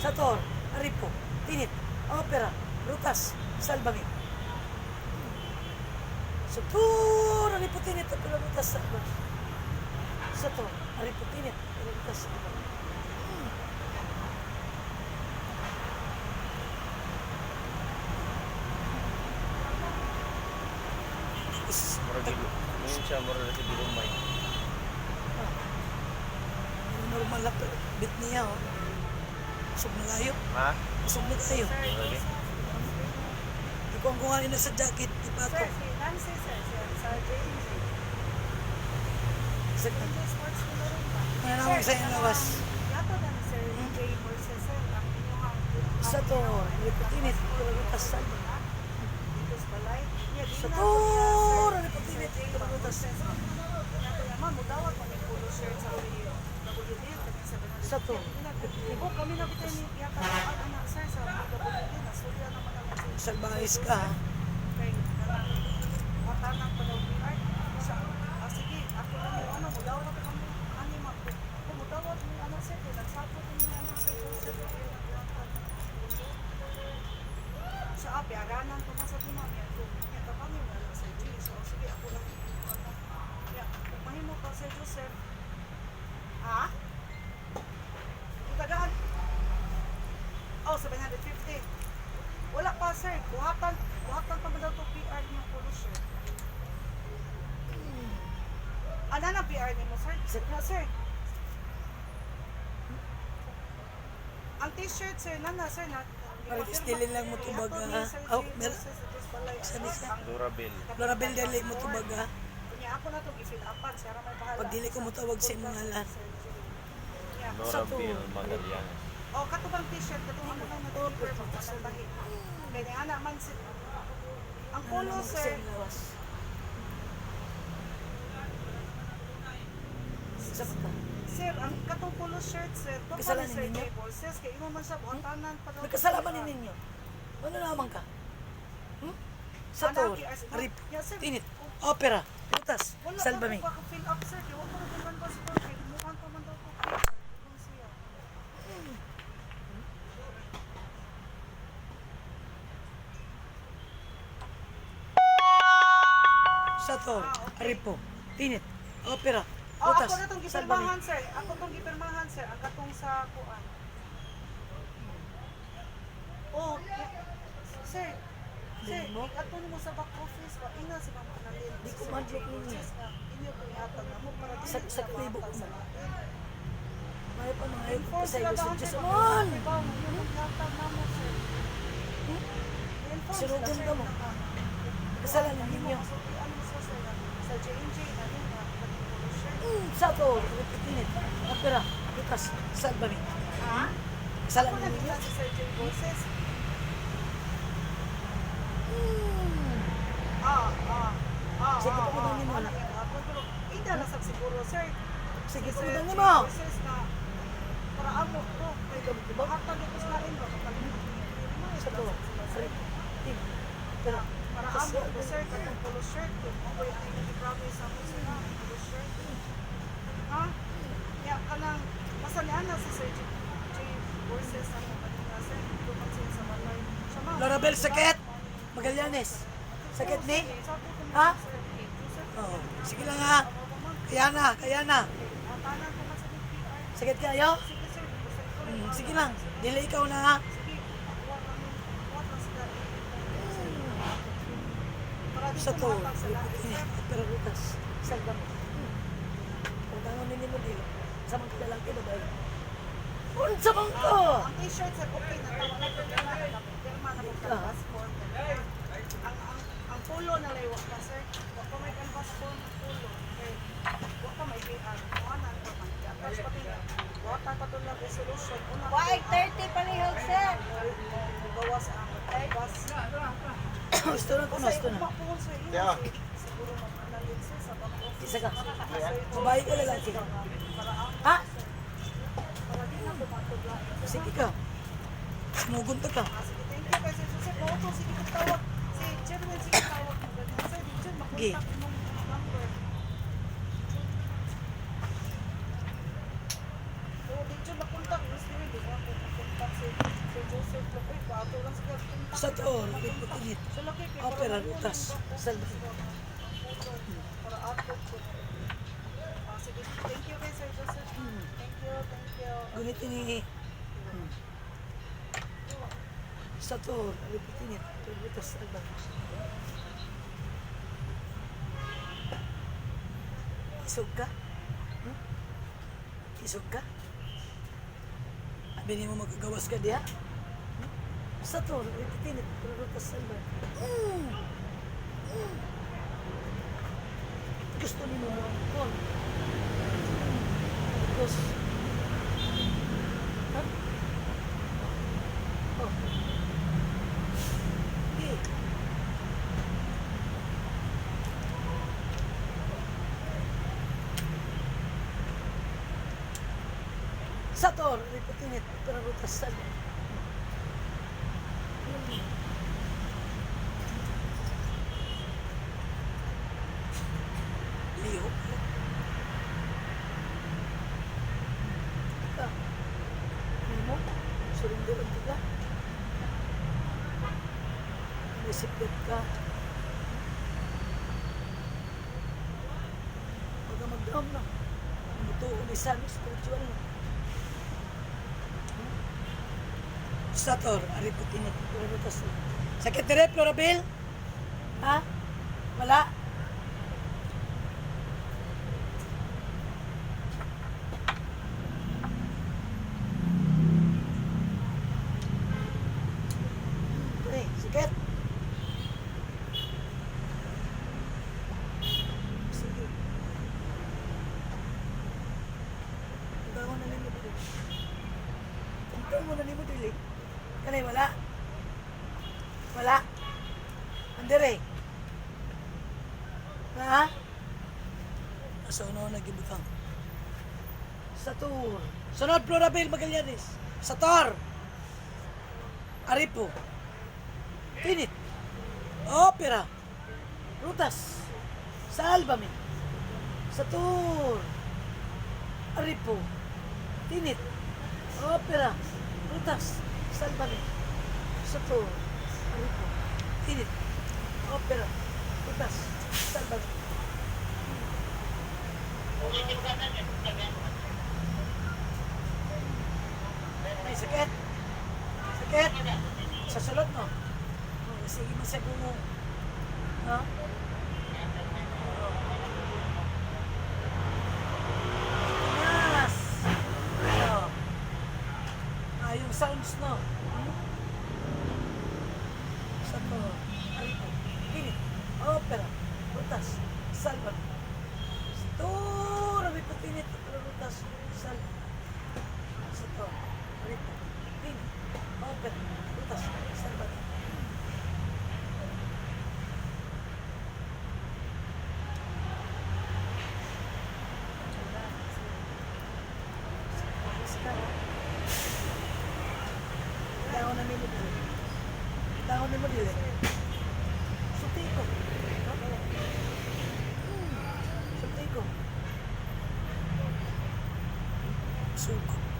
Sator, Aripo, Tinit, Opera, Rutas, Salvame. Sator, Aripo, Tinit, Opera, Rutas, Salvame. Sator, Aripo, Tinit, Opera, Rutas, Salvame. Is, Murag ngayon siya, murag na si Girumay. Normal lang pero bit niya oh. Usog na kayo. Ha? Usog na kayo. Murag eh. Di ko ang kuhanin na sa jacket, di ba Sir, ito? si Nancy, sir, sa J&J. Sa J&J Sports na rin ba? Mananawag sa iyong lawas. Yato na ni Sir J. Morse, sir. Ang inyong Sa to, riputinit, rutas sa Dito sa balay. Niya, di Sa na to, to niya, Sir riputinit, J. rutas. Morse. Yato na, ma'am, mudawat mo ni polo shirt sa WD, kanyang 750. Sa to. Oh, kami na bitay ni yata ang anak, sir, sa WD, nasulya naman ang Salbahis ka ha. Kay kanang watanang pa daw PR. Siya, ah, sige, ako lang yung ano, mudawat kami, ani ma, kung mudawat mo ano sir, kay nagsapot ni ano sir, sir, kay naglatag ng pulo. Siya, ah, piaranan ko man sa tima, niya ko, niya tabangin na lang sir G. So, sige, ako lang yung ano. Niya, kung mahimo ka Sir Joseph, ha? Utagaan, oh, 750. Wala pa, sir. Buhatan, buhatan pa man daw to PR niyo polo shirt. Ana na PR nimo, sir? Sir. No, sir. Ang t-shirt, sir, nana, sir, na. Parang istilin lang mo tubag, ha? Oh, saan siya? Durabel. Lorabel dali mo tubag ha. Kunya ako na itong i-fill upan, siya ra may bahala. Pag dili ko motawag sa imong ngalan. Sir J. Kunya, Sa to. Norabel Magallanes. Oh, katubang t-shirt katong ako na na-deliver mo kanang tahi. Kay ni ana man si ang polo Mananawag sa sir, iyong lawas. Sa ka. Sir, ang katong polo shirt sir, to pa ni Kasalanan Sir ninyo? J. Bolses kay imo man siya buhatanan pa daw. May kasalaman ni ninyo. Ano naman ka? Hmm? Sa Ana, to, QR, Aripo, Yeah, sir. Tinit, Opera, Rutas, Wala Salvame. pa ko fill up sir, kay wa pa ko canvas form kay gimuan pa man daw ko. Kung siya. Sa to, Aripo, Tinit, Opera, Oh, Rutas, ako na tong Salvame. gipirmahan sir. Ako tong gipirmahan sir, ang katong sa kuan. Oh, sir. Sir, Mo? ato nimo sa back office ba ina si Ma'am Annalyn. Di ko Si Sir madlok J. ninyo. Borges nga, inyo ko ihatag na mo para dili Sa sila kalibo mahatag ko. sa lain. May pa mga Inform sa sila iyo sa dahan Diyos sir, man. ba mo yung ihatag na mo sir. Inform sila Sinugon sir ka mo. na ka. Kasalanan ninyo. Masultian mo siya, sir, na sa J&J na din na kaning polo shirt. Sa to, Aripo, Tinit, Opera, Rutas, Salvame. Ha? Ako Kasalanan na ninyo. kita si Sir J. Boses. Ah, ah, ah, Sige, ah, pakudan nimo ah, na. ah, pero ida na sab siguro, sir. Sige, Si Sir pakudan J. nimo. Boses na para amo to. Kay bahatag ito sa lain ba makalimot ni pirma, eh, Sa to, sila, sir. Aripo, Tinit, Opera, Para Rutas, amo to, sir, katong polo shirt. Kung ako yung ay promise amo sir na polo shirt. Ha? Ya kanang basta niya na si Sir J. J. Boses amo kanina sir. Duman siya sa balay. Siya, ma'am. Lorabel, sakit! Magallanes. Sakit ni? Ha? Oo. Sige lang ha. Kaya na, kaya na. Sakit kayo? Sige lang. Dili ikaw na ha. Sa to, pero rutas. Salva mo. Pagdangon ninyo mo dilo. Sa mga kalalaki babae. Unsa man ka? Ang t-shirt sir, okay na tawa na pirma na pirma na mo canvas form. Ang polo na lay wa pa sir. Wa pa may canvas form ang polo. Kay wa pa may PR. Wa na pa man. Attach pa tin. Wa ta pa lang resolution. Una. Why, 30 palihog, sir. Gawas ang canvas. Gusto na ko, gusto na. Yeah. Siguro mag-analyze sir sa back office. Isa ka. Babae ka lalaki. Ha? Para di na tumatugla. Sige ka. Sumugon ta ka. Ah, sige, thank you kay Sir Joseph. Oo, to, sige, tawag. Si Chairman, sige, tawag. Sir, di dyan, Sige. makontak imong number. Oo, di dyan, makontak. Gusto yun, di ba? Kung makontak si Ato lang sa kontak. Sa toor, riputinit. Sa laki kay Opera, para rutas, salva. Para ato ko. Ah, sige. Thank you kay Sir Joseph. Thank you, thank you. Gunitin ni. Sa toor, riputinit. Rutas, salva. Isog ka? Hmm? Isog ka? Abi nimo magagawas ka diha? Hmm? Sa toor, riputinit. Rutas, salva. Mm. Mm. Gusto nimo mo ang kon. Because Ha? Oh. Eh. Sator, riputinit, pero rutas sa. Liho. Ka. Nimo, surrender ang tiga. Nisipit ka. Baga magdam na. Mutuo ni San, spiritual na. Sator, ariputinit, rutas. Sakit dire, Florabel? Ha? Wala? Eh, sakit. Sige. Ang bangon na nimo dili. Ang bangon na nimo dili. Kanay wala. Wala. Andere. Na? Asa uno nagibutang. Sa tour. Sunod Florabel Magallanes. Sa tor. Aripo. Tinit. Opera. Rutas. Salvame. Sa tour. Aripo. Tinit. Opera. Rutas. Salvame. Sa tour. Aripo. Tinit. Opera. Rutas. Salvame. May sakit. Sakit. Sa sulot, no? Oh, sige, masago mo. No? Yes! Oh. Ah, yung sounds, no? Hmm? Sa to, aripo, init, opera, rutas, salva. Sa to, aripo, tinit, opera, rutas, salva. Sa to, aripo, init, opera, rutas, salva. Tao na nimo dili. Tao nimo dili. Sulti ko. Sulti ko. Suko.